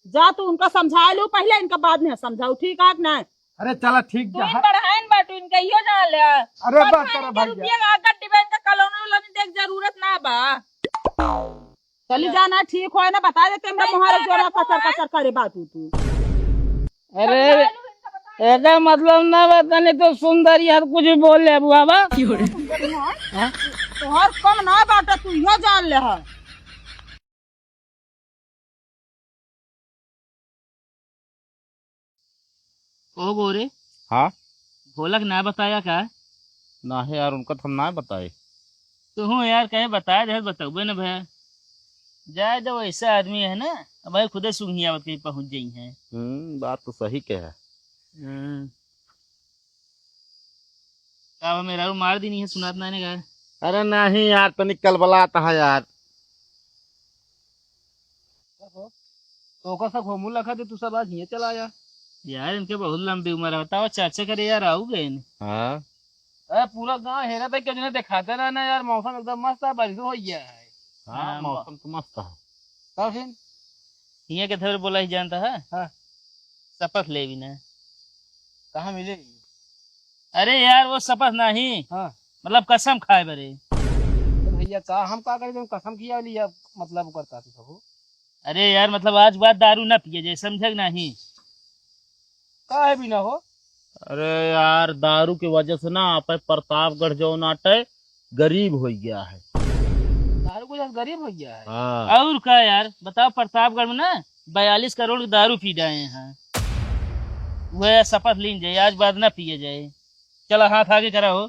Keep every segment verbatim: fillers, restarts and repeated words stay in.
जा तू उनका समझा लू पहिले, इनका बाद में समझाऊ, ठीक है कि नहीं? अरे चला ठीक तू जा। इन बढ़ाइन बाटू, इनका इहो जान ले। अरे बस करो भैया। रुपया का अगर डिबे इनका कलोनी उलोनी देख जरूरत ना बा। चली जाना, ठीक होए ना, बता देते हमरा नहीं, मुहारे नहीं, जोरा नहीं, कचर नहीं। कचर करे बाटू तू। अरे, एकर मतलब ना बा, तनी तो सुंदरी हर कुछ बोल ले बुआ बा। हाँ? तोहर कम ना बाटा, तू इहो जान ले है। ओ गोरे। हाँ? भोला के ना बताया का? ना है यार, उनका तो हम ना बताए। तुहू यार कहे बताए दे, बतउबे न भया। जाए दो, ऐसा आदमी है ना, अब भाई खुदे सुंघियावत कहीं पहुँच जाई है। हम्म, बात तो सही कहे। हम्म। का बा, मेहरारू मार दीनी है, सुनात ना ने का? अरे नहीं यार, तनिक कलबलात है यार। तो ओकर सब होमू लखा दे, तू सब आज हियाँ चला आया। यार, इनके बहुत लंबी उम्र है, बताओ, चाचा करे यार, आऊ गए ने। हाँ। अरे, पूरा गांव हेरा था, क्यों जिन्हें दिखाते रहे ना यार, मौसम एकदम मस्त है, बारिश हो गया है। हाँ, हाँ, मौसम तो मस्त है। तब फिर? हियाँ के धर बोला ही जानता है? हाँ। शपथ ले भी ना। कहाँ मिले? अरे यार, वो शपथ नहीं। हाँ। मतलब कसम खाए बरे। तो भैया, का हम का करें, जब कसम खिया लिया, मतलब करता तू सब। अरे यार, मतलब आज बाद दारू ना पिए जाए, समझे कि नहीं? काहे भी ना हो? अरे यार, दारू के वजह से ना आप प्रतापगढ़ जौन आटे गरीब हो गया है। दारू के वजह से गरीब हो गया है? हाँ। और का यार, बताओ, प्रतापगढ़ में ना बयालीस करोड़ की दारू पी जाए हैं। वह शपथ लीन जाए, आज बाद ना पिए जाए। चला, हाथ आगे करा हो।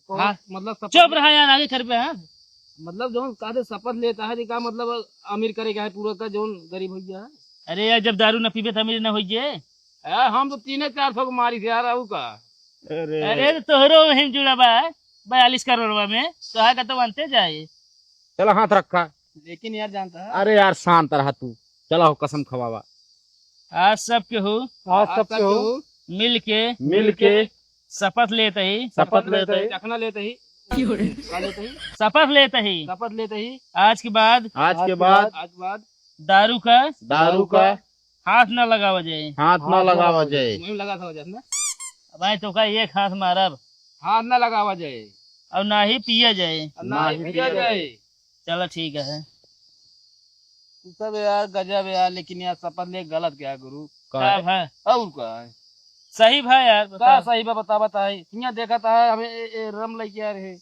तो हाँ। मतलब शपथ चुप ले- रहा यार, आगे कर पे, हाँ। मतलब जौन काहे शपथ लेता है, तो का मतलब अमीर करे का है पूरा का, जौन गरीब हो गया है? अरे यार, जब दारू न पीबे तो अमीर न होइए। यार, हम तो तीने चार सौ को मारी थे यार, आऊ का? अरे। अरे, तो तोहरो वहीं जुड़ा बा, बयालीस करोड़वा में, तो है का तो बनते जाए। चला, हाथ रखा। लेकिन यार, जानता है? अरे यार, शांत रहा तू। चला हो, कसम खवावा। आज सब केहू आज आज सब सब केहू केहू मिल के मिल के शपथ लेत ही। शपथ लेत ही। चखना लेत ही। का लेत ही? शपथ लेत ही। शपथ लेत ही। आज के बाद आज के आज के बाद बाद आज के बाद दारू का दारू का हाथ ना लगावा जाए। हाथ ना हाथ ना लगावा लगावा जाए। जाए। मुँह में लगा था वजह ना। अब भाई तो का एक हाथ मारब। हाथ ना लगावा जाए। और ना ही पिया जाए। और ना ना ही ही पिया पिया जाए। जाए। चलो ठीक है। तू सब यार गजब यार, लेकिन यार शपथ ले गलत क्या गुरु? का का है? भाई? और का है? सही भाई यार, का बताओ। सही बा, बता, बता है। हियाँ देखा था हमें ए, ए, रम लेके आ रहे।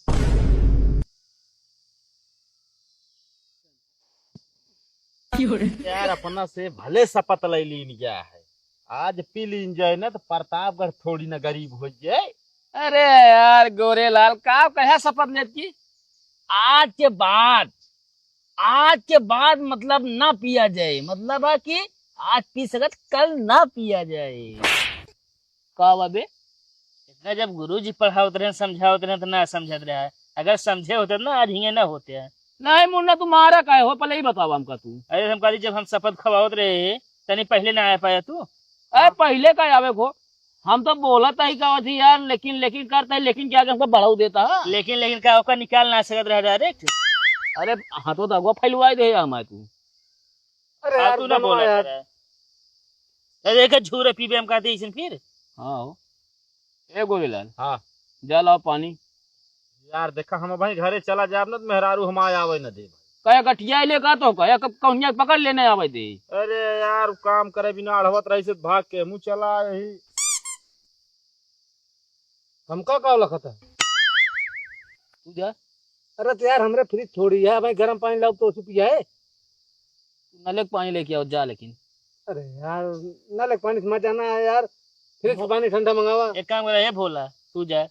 यार अपना से भले शपथ ले लीन गया है, आज पी लीन जाए ना तो प्रतापगढ़ थोड़ी ना गरीब हो जाए। अरे यार गोरेलाल, का कहे शपथ लेत की? आज के बाद, आज के बाद मतलब ना पिया जाए, मतलब है कि आज पी सकत, कल ना पिया जाए। का बा बे? इतना जब गुरुजी पढ़ावत रहे, समझावत रहे, तो ना समझत रहे। अगर समझे होते ना, आज हियाँ ना होते हैं। नहीं मुन्ना, तू मारा काहे हो, पहले ही बताओ हमका तू। अरे हम कहली, जब हम शपथ खवावत रहे, तनी पहले ना आ पाया तू। अरे पहले का आवे को, हम तो बोलत ही का थी यार, लेकिन, लेकिन करता है, लेकिन क्या हमको बढ़ाऊ देता है? लेकिन, लेकिन का ओकर निकाल ना सकत रहे direct? अरे हाँ तो दगवा फैलवाई दे हमारे तू। अरे यार, तू ना बोला यार। अरे एक झूरे पीबे हम कहते इसन फिर। हाँ हो। ए गोरीलाल। हाँ। जा लाओ पानी। यार देखा, हम भाई घरे चला जाब ना तो मेहरारू हम आवे न दे। कहे गठिया ले का तो कहे, कब कौनिया पकड़ लेने आवे दे। अरे यार, काम करे बिना अढ़वत रही से भाग के मुँह चला यही। हमका का लखत है? तू जा। अरे तो यार, हमरे फ्रिज थोड़ी है, भाई गरम पानी लाओ तो उसे पिया है। नले के पानी लेके आओ, जा लेकिन। अरे यार, नले के पानी से मजा ना आया यार, फ्रिज से पानी ठंडा मंगावा। एक काम करे, ए भोला, तू जा।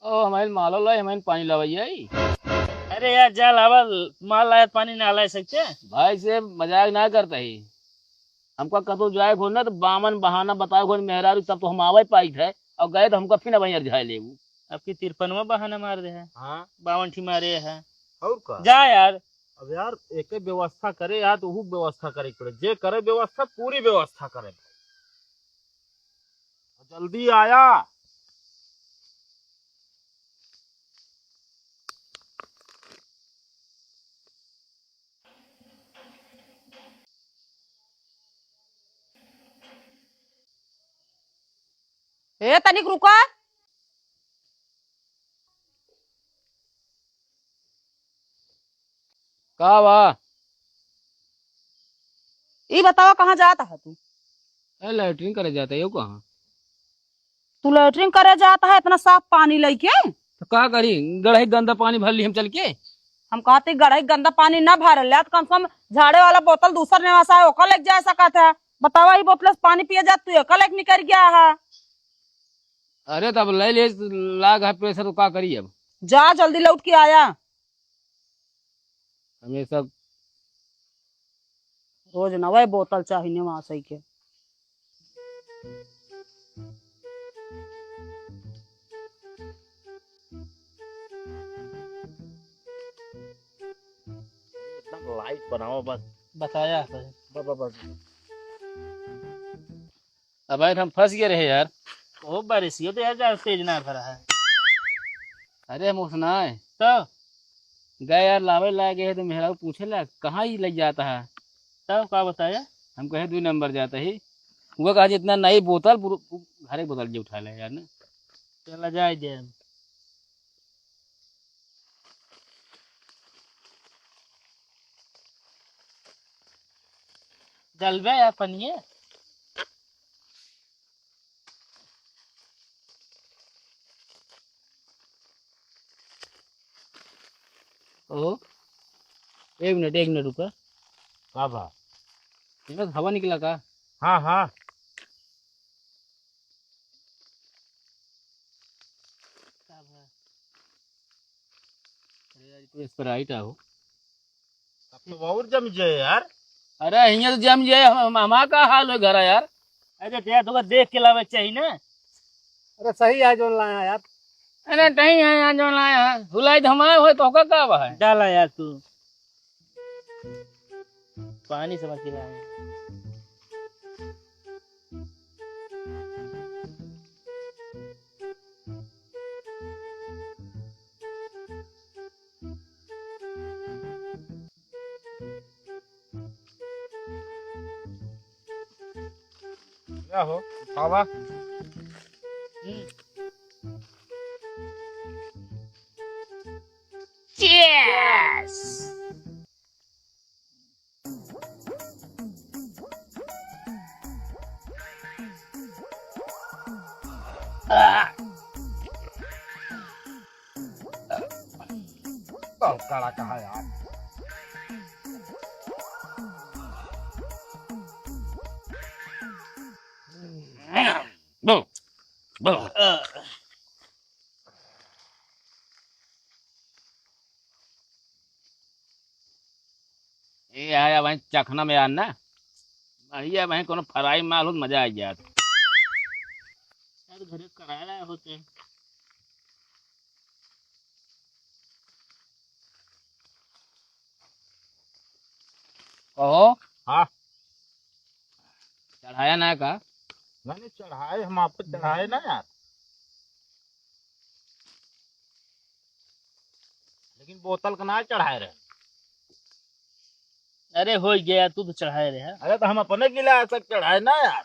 ओ, हमारे मालो लाई, हमारे पानी लावा ये। अरे यार, जा लावा, माल लाया तो पानी ना ला सकते? भाई से मजाक ना करता ही। हमका कतौ जाए को ना तो बावन बहाना बताओ को मेहरारू, तब तो हम आवे पाई थे, और गए तो हमका फिर वहीं अरझाए लेबू। अब की तिरपनवा बहाना मार दे है। हाँ। बावन ठी मारे है। और का? जा यार। अब यार एक व्यवस्था करे यार, तो वो व्यवस्था करे के पड़े। जे करे व्यवस्था, पूरी व्यवस्था करे। जल्दी आया। ए, तनिक रुका। का बा? ई बतावा, कहाँ जात है तू? ए, लैट्रिन करे जात है, यो कहाँ? तू लैट्रिन करे जात है इतना साफ पानी लइके? तो का करी, गड़ही गंदा पानी भर ली हम चल के। हम कहते गड़ही गंदा पानी ना भर ले, तो कम से कम झाड़े वाला बोतल दूसर नेवा से है, ओकर लेके जा सकत है। बतावा, ई बोतल से पानी पिए जात, तू एकर लेके निकल गया है। अरे, तब ले ले, लाग है प्रेशर, तो का करी अब? जा, जल्दी लौट के आया। हमेशा रोज नवे बोतल चाहिए वहाँ से के। एकदम लाइट बनाओ बस। बताया है। बस, बस, बस। अब यार हम फंस गए रहे यार। ओ बारिश, यो तो यार ज्यादा तेज ना भरा है। अरे हम उसना है। तो? गए यार, लावे लाए गए तो मेहरारू पूछे ला, "कहाँ ही लग जाता है?" तब का बताया? हम कहे, "दो नंबर जाता ही।" वो कहा, "जितना नई बोतल, पुरु-, घरे बोतल जे उठा ले यार ना।" चला जाए दे। जलबे या पनिये। ओ, एक मिनट, एक मिनट रुका। का बा? इनमें से हवा निकला का? हाँ, हाँ। अरे यार, कोई स्प्राइट आहो। तब तो और जम जाए यार। अरे, हियाँ तो जम जाए, हम, हम, हमारा का हाल हो घरा यार? अरे, तो यार, तुमको देख के लावे चाहिए ना। अरे, सही है जो लाया यार। अरे, नहीं है यार, जो लाया है। हुलाई धमाए होए, तो का, का बा है? डाला यार तू। पानी समझ के लाया। क्या हो, बाबा? Cheers! बहुत कड़ा कहा यार। ये आया भाई चखना में यार ना, बढ़िया भाई कोनो फ्राई माल हो तो मजा आ जात। यार घरे कराया होते। कहो। हाँ। चढ़ाया ना का? नहीं, नहीं, चढ़ाए हम आपको चढ़ाए ना यार। लेकिन बोतल का ना चढ़ाए रहे। अरे हो गया, तू तो चढ़ाए रहे। अरे तो हम अपने गिलास तक चढ़ाए ना यार।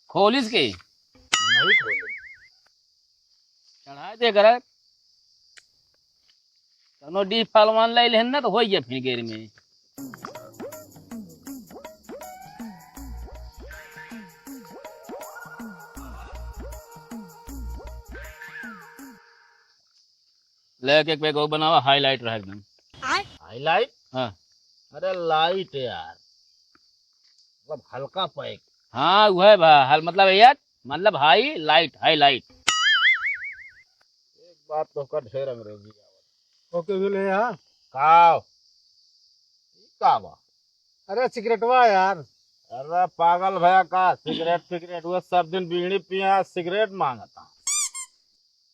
खोलिस के? नहीं खोले। चढ़ाए दे करे। कौनो डी फलवान ले लेहन ना तो हो गया फिर गेर में। ले एक, एक पैक और बनावा, हाईलाइट रहा एकदम। हाईलाइट? हाँ। अरे लाइट यार, मतलब हल्का पैक। हाँ, वह बा, हल-, मतलब यार, मतलब हाई लाइट, हाई लाइट। एक बात तो कर, ढेर अंग्रेजी आवत। ओके भी ले आ। का? ई का बा? अरे सिगरेटवा यार। अरे पागल भया का सिगरेट फिगरेट, वो सब दिन बीड़ी पिया, सिगरेट मांगता।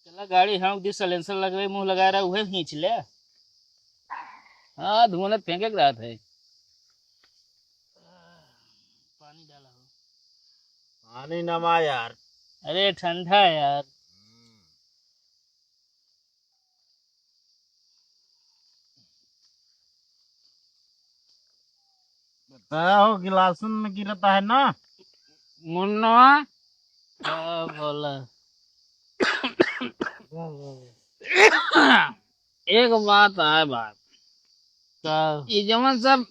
चला गाड़ी हाँक दी, silencer लगवे, मुंह लगा रहा, उहे खींच ले। हाँ, धुआं फेंके के रहत है। पानी डाला हो। पानी नमा यार। अरे ठंडा है यार। हम्म। बताया हो, गिलासन में गिरता है ना। मुन्ना। का बोला? एक बात है बात। का? ई जवन सब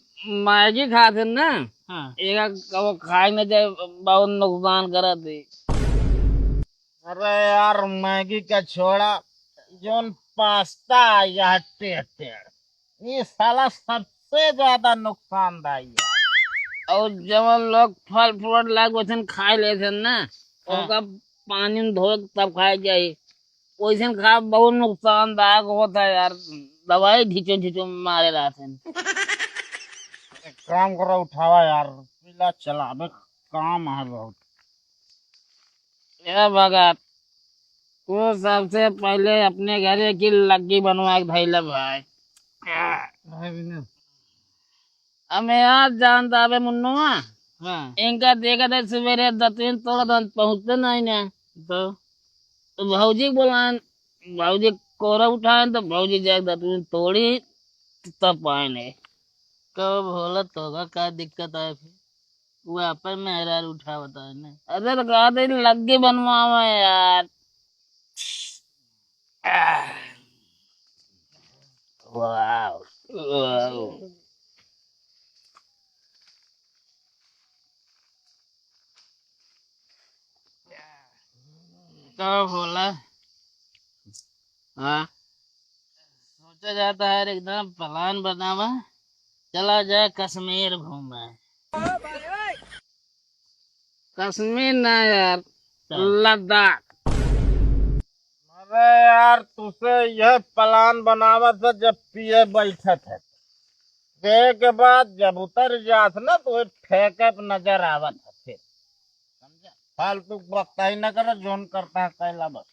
मैगी खात हैं ना, हाँ। एका कबो खाए न जाए, बहुत नुकसान करत है। अरे यार, मैगी का छोड़ा, जौन पास्ता आया है टेढ़ टेढ़, ये साला सबसे ज्यादा नुकसानदायी है। और जवन लोग फल फ्रूट लाग वैसन खाए लेत हैं ना, हाँ। ओका पानी में धो के तब खाए जाए। वैसन खा बहुत नुकसानदायक होत है यार, दवाई ढीचो ढीचो मारे रहत हैं। एक काम करो, उठावा यार, पीला चलावे काम है बहुत। ए भगत, तू सबसे पहले अपने घरे की लग्गी बनवा के धइले भाई। भाई बिना। अब मैं आज जानता अबे मुन्नुआ, हाँ। इनका देखा था सवेरे दतुइन तोड़ा तो पहुँचते नहीं ना। तो? तो भौजी के बोलान, भौजी कोरा उठाएन तो भौजी जाके दतुइन तोड़ी तब पाएन। कब होला तोका का दिक्कत आए फिर? वो आपन मेहरारू उठावत है ना। अरे तो कहा था लग्गी बनवावा यार। वाह, वाह। का होला? हाँ? सोचा जाता है एकदम प्लान बनावा, चला जाए कश्मीर घूमे। कश्मीर ना यार, तो? लद्दाख। अरे यार, तुसे यह प्लान बनावत है जब पिए बैठत है, पिए के बाद जब उतर जात ना तो वही फेंके पे नजर आवत है फिर, समझा? फालतू बकता ही ना करो, जोन करता है कैला बस।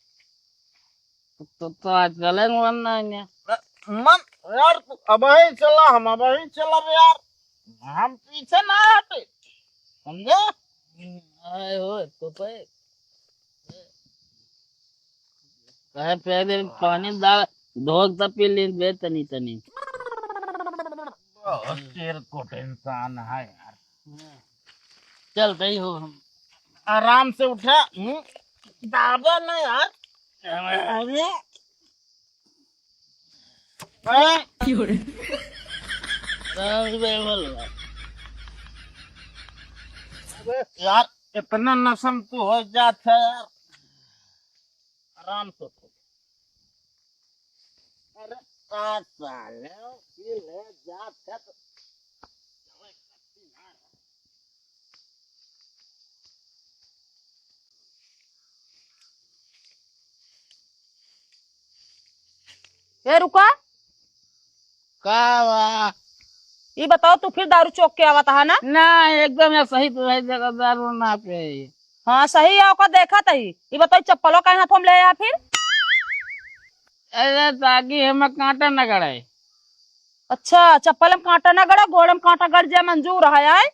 तो, तो आज चलेंगे वरना है। मन यार, तू अबही चला, हम अबही चलब यार, हम पीछे ना हटे, समझे? आए हो तो पे। कहे पहले पानी डाल, धोक तब पी लें बे तनी तनी। बहुत चिरकुट इंसान है यार। चलते ही हो हम। आराम से उठा, हम्म, दाबा ना यार। अरे, हैं? आराम से बैठ बोल। अबे यार, इतना नशम तू हो जात है यार। आराम से उठो। अरे का साले, ये ले जा, जा तो। ए, रुका। का बा? ई बताओ, तू फिर दारू चोक के आवत हा ना? ना, एकदम या सही तो है, जगह दारू ना पे। हाँ, सही है, ओका देखत ही। ई बताओ, चप्पलो काहे हाथों में ले आया फिर? अरे, ताकि हमें कांटा न गड़े। अच्छा, चप्पल में कांटा न गड़े, गोड़ में कांटा गड़ जाए मंजूर है, आए?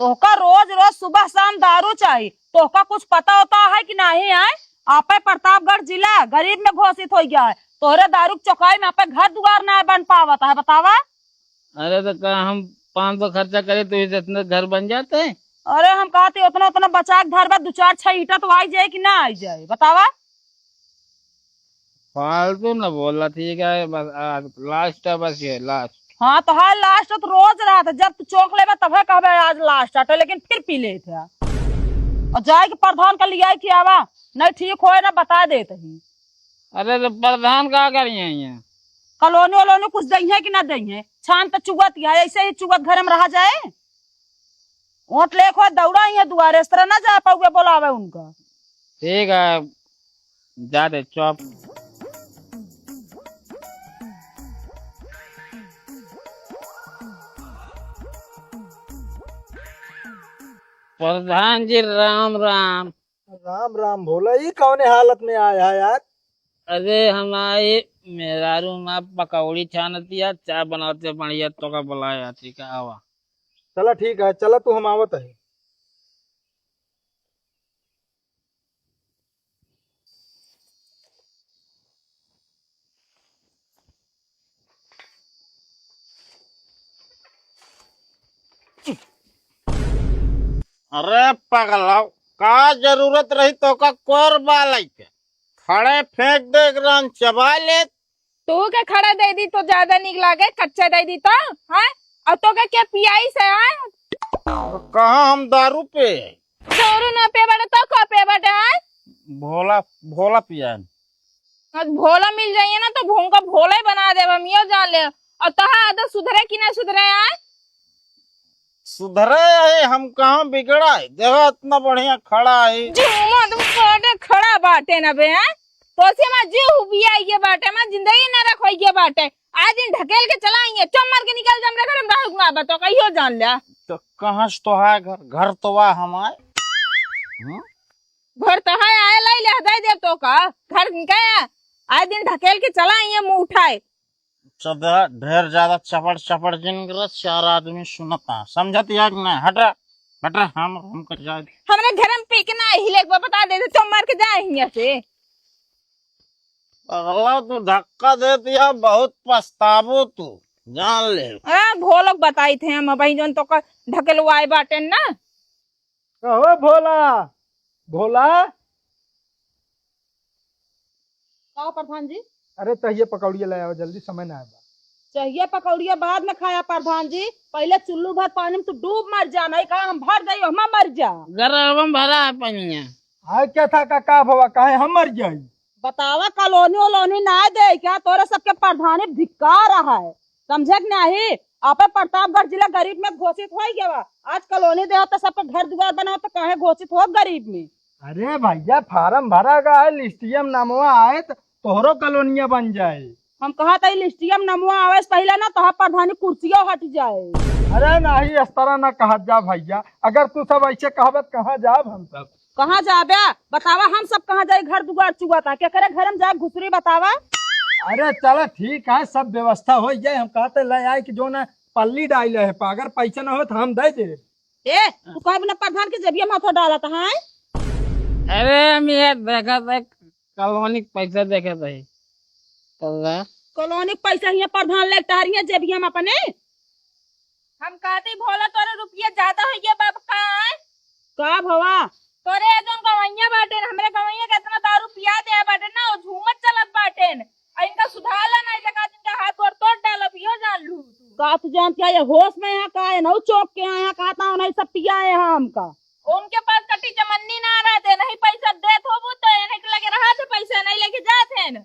तोहका रोज रोज सुबह शाम दारू चाही, तोहका कुछ पता होता है कि नहीं, आए? आपे प्रतापगढ़ जिला गरीब में घोषित हो गया है, तोहरे दारू के चौकाई में आपे घर दुआर ना बन पावत है, बतावा? अरे तो का हम पाँच सौ खर्चा करे तो इस इतने घर बन जाते हैं? अरे हम कहते उतना उतना बचा के धरबा, दो चार छह ईंटा तो आई जाए कि ना आई जाए, बतावा? फालतू न बोला, ठीक है, बस आज लास्ट है, बस ये लास्ट। हाँ तो है लास्ट, तो रोज रहत है, जब तू चौक लेबा तबे कहबे आज लास्ट है, लेकिन फिर पी लेत है। और जाए के प्रधान का लियाई के आवा, नहीं ठीक होए ना बता देत ही। अरे तो प्रधान का करिए यहाँ? कॉलोनी वोलोनी कुछ दइहे कि ना दइहे? छान तो चुगत ही है, ऐसे ही चुगत घर में रहा जाए। वोट लेके दौड़ा ही है दुआरे, इस तरह ना जा पाउए बोलावे उनका। ठीक है, जा दे चुप। प्रधान जी राम राम। राम राम भोला, ई कौने हालत में आया है यार? अरे हमारी मेहरारू माँ पकौड़ी छानतिया, चाय बनाते बढ़िया, तोका बुलाया, ठीक है, आवा। चला ठीक है, चला तू, हम आवत है। अरे पगलाओ, का जरूरत रही तोका कोर बालई के? खड़े फेंक दे, एकरा चबा ले। तू के खड़ा दे दी तो ज्यादा निक लागे, कच्चा दे दी तो, हैं? और तो के क्या पियाई से, हैं? कहाँ हम दारू पे? दारू ना पे बड़े तो का पे बड़े, हैं? भोला, भोला पिया है। आज भोला मिल जाइए ना तो भूंगा भोला ही बना देब हम, यो जान ले। और तोहार आदत सुधरे कि ना सुधरे, हैं? सुधरे है, हम कहाँ बिगड़ा है? देखो इतना बढ़िया खड़ा है। जो मत बड़े खड़ा बाटे ना बे, हैं? तो से मैं जीव हुबिया ये बाटे, मैं जिंदगी ना रखो ये बाटे। आज दिन ढकेल के चला आइए, चुम्मर के निकल जा हमरे घर में रहूंगा, बताओ कहियो जान ले। तो कहाँ से तो है घर? घर तो वा हमार। हम्म? घर तो है, आए लाई ले दे दे तो का? घर निकाय, आज दिन ढकेल के चला आइए मुंह उठाए। चौदह, ढेर ज्यादा चपड़ चपड़ जिन करत, चार आदमी सुनता, समझत या कि ना? हटा, हटा, हम, हमको जाए दे। हमरे घर में पी के ना हिले, एक बार बता दे, चुम्मर के जाए हियां से। अगला तू धक्का दे दिया, बहुत पछताबो तू, जान ले। अरे, भोलक बताई थे हम, अबही जौन तो का ढकेलवाए बाटेन ना। कहो भोला, भोला। का प्रधान जी? अरे, तहिए पकौड़िया ले आवा जल्दी, समय ना आवा। चाहिए पकौड़िया बाद में खाया प्रधान जी, पहले चुल्लू भर पानी में तू डूब मर जा, नहीं कहा हम भर दई, हम मर जा। गरम भरा है पनिया। आय क्या था का, का भवा, काहे हम मर जाई? बतावा, कॉलोनी वोलोनी ना दे क्या? तोरे सबके प्रधानी धिक्कार है, समझे कि नहीं? आपे प्रतापगढ़ जिला गरीब में घोषित हो गया बा। आज कॉलोनी दे तो सबके घर दुआर बनाओ तो काहे घोषित हो गरीब में? अरे भैया, फार्म भरा गया है, लिस्टिया में नमवा आए तो तोहरो कॉलोनिया बन जाए। हम कहा था लिस्टिया में नमवा आवे से पहले ना तोहार प्रधानी कुर्सियों हट जाए। अरे नहीं, इस तरह ना कहा जा भैया, अगर तू सब ऐसे कहबे तो कहाँ जाब हम सब? कहाँ जाबे? बतावा, हम सब कहाँ जाई? घर दुआर चुआ था, केकरे घर में जाए घुसरी बतावा? अरे चला ठीक है, सब व्यवस्था हो जाए। हम कहते ले आए कि जो ना पल्ली डाल है, अगर पैसा ना हो तो हम दे दे। ए, तू कब ना प्रधान के जेबिया में हाथ डाला था, हैं? अरे हम ये देखा था, कॉलोनी के पैसा देखे थे। कल्ला। कॉलोनी के पैसा हियां प्रधान ले टहरिया जेबिया में अपने। हम कहते भोला तोरे रुपया ज्यादा हो गया बाप का, हैं? का भवा? तोरे ये जौन गवैया बाटे न, हमरे गवैया के इतना दारू पिया दे बाटे ना, वो झूमत चलत बाटे न। आ इनका सुधार ला नहीं लगा, इनका हाथ गोड़ तोड़ डालब, इहो जान लू तू। का तू जानत है, ये होश में है का? ये नौ चौक के आया, कहा था उन्हें सब पिया है हमका। उनके पास कटी चमन्नी ना रहते, नहीं पैसा देत होबू तो इन्हें के लगे रहा थे, पैसा नहीं लेके जात है न।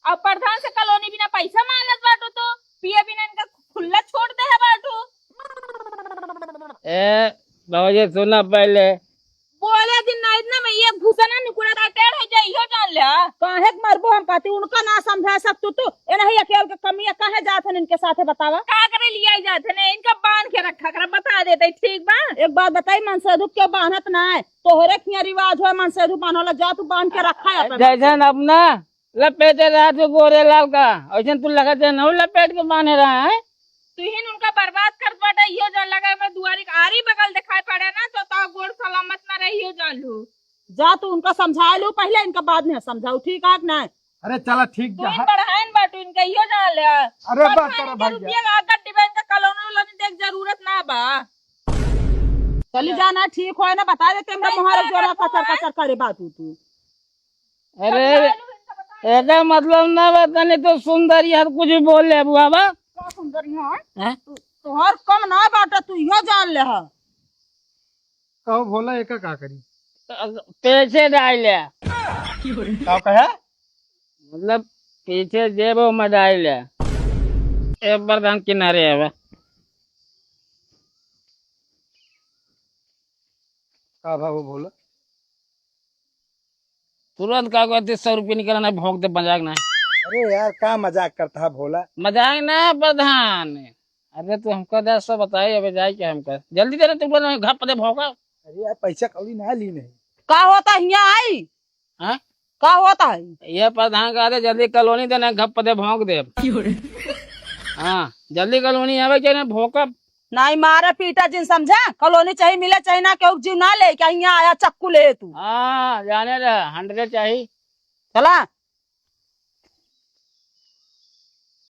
अब प्रधान से कॉलोनी बिना पैसा मांगत बाटू तो, पिए बिना इनका खुल्ला छोड़ दे है बाटू। ए, बाबूजी सुना पहले। बोले दिन ना इतना में ये घुसना नुकुरा दा टेढ़ हो जाई, इहो जान ले। काहे के मरबो हम कहती, उनका ना समझा सकतू तू। ए नहीं अकेल के कमिया काहे जात हन इनके साथे बतावा? का करे लिया जात हन, इनका बांध के रखा करा, बता देते ठीक बा। एक बात बताई, मनसेधु क्यों बांधत ना है? तोहरे खिया रिवाज हो मनसेधु बांधोला, जा तू बांध के रखा है अपन। जैसन अपना लपेटे रहा तू गोरे लाल का, ऐसन तू लगत है ना लपेट के बांधे रहा है। तुहिन उनका बर्बाद करत बाटे, इहो जान लगा, मैं दुआरी के आरी बगल दिखाई पड़े ना, तो ताव गोड़ सलामत ना रही, इहो जान लू। जा तू उनका समझा लू पहले, इनका बाद में समझाऊ, ठीक है कि नहीं? अरे चला ठीक जा। तुहिन बढ़ाइन बाटू इनका, इहो जान ले। अरे बस करा भैया। रुपया का गड्डी में इनका कॉलोनी वोलोनी देख जरूरत ना बा। चली जाना, ठीक होए ना, बता देते हमरा मुहारे जोरा कचर कचर करे बाटू तू। अरे, एकर मतलब ना बा, तनी तो सुंदर यार कुछ बोल ले बुआ बा। का सुंदर यहाँ है? हैं? तू, तोहर कम ना बाटे, तू इहो जान ले हा। कहो भोला, एका का करी? पैसे डाल ले। का कहे? मतलब, पीछे जेबो में डाल ले। ए प्रधान किनारे आवे। का भाव भोला? तुरंत का कहते, सौ रुपये निकलना है, भोंक दे मजाक ना। अरे यार, का मजाक करता है भोला? मजाक ना प्रधान। अरे तू हमका दे सौ बताए, अबे जाए क्या हमका? जल्दी दे रे, तू बोला, घप दे भोंका। अरे यार, पैसा कौड़ी ना ली नहीं। का होता हियाँ आई? हाँ? का होता है? ये प्रधान का दे, जल्दी कॉलोनी देना, घप दे भोंक दे। हाँ, जल्दी कॉलोनी आवे के ना भोंकब। नाहीं मारे पीटा जिन समझा, कॉलोनी चाही मिले चाही ना, केहू जीव ना ले, क्या हियाँ आया चक्कू ले तू? हाँ, जाने दे, हंड्रेड चाही। चला,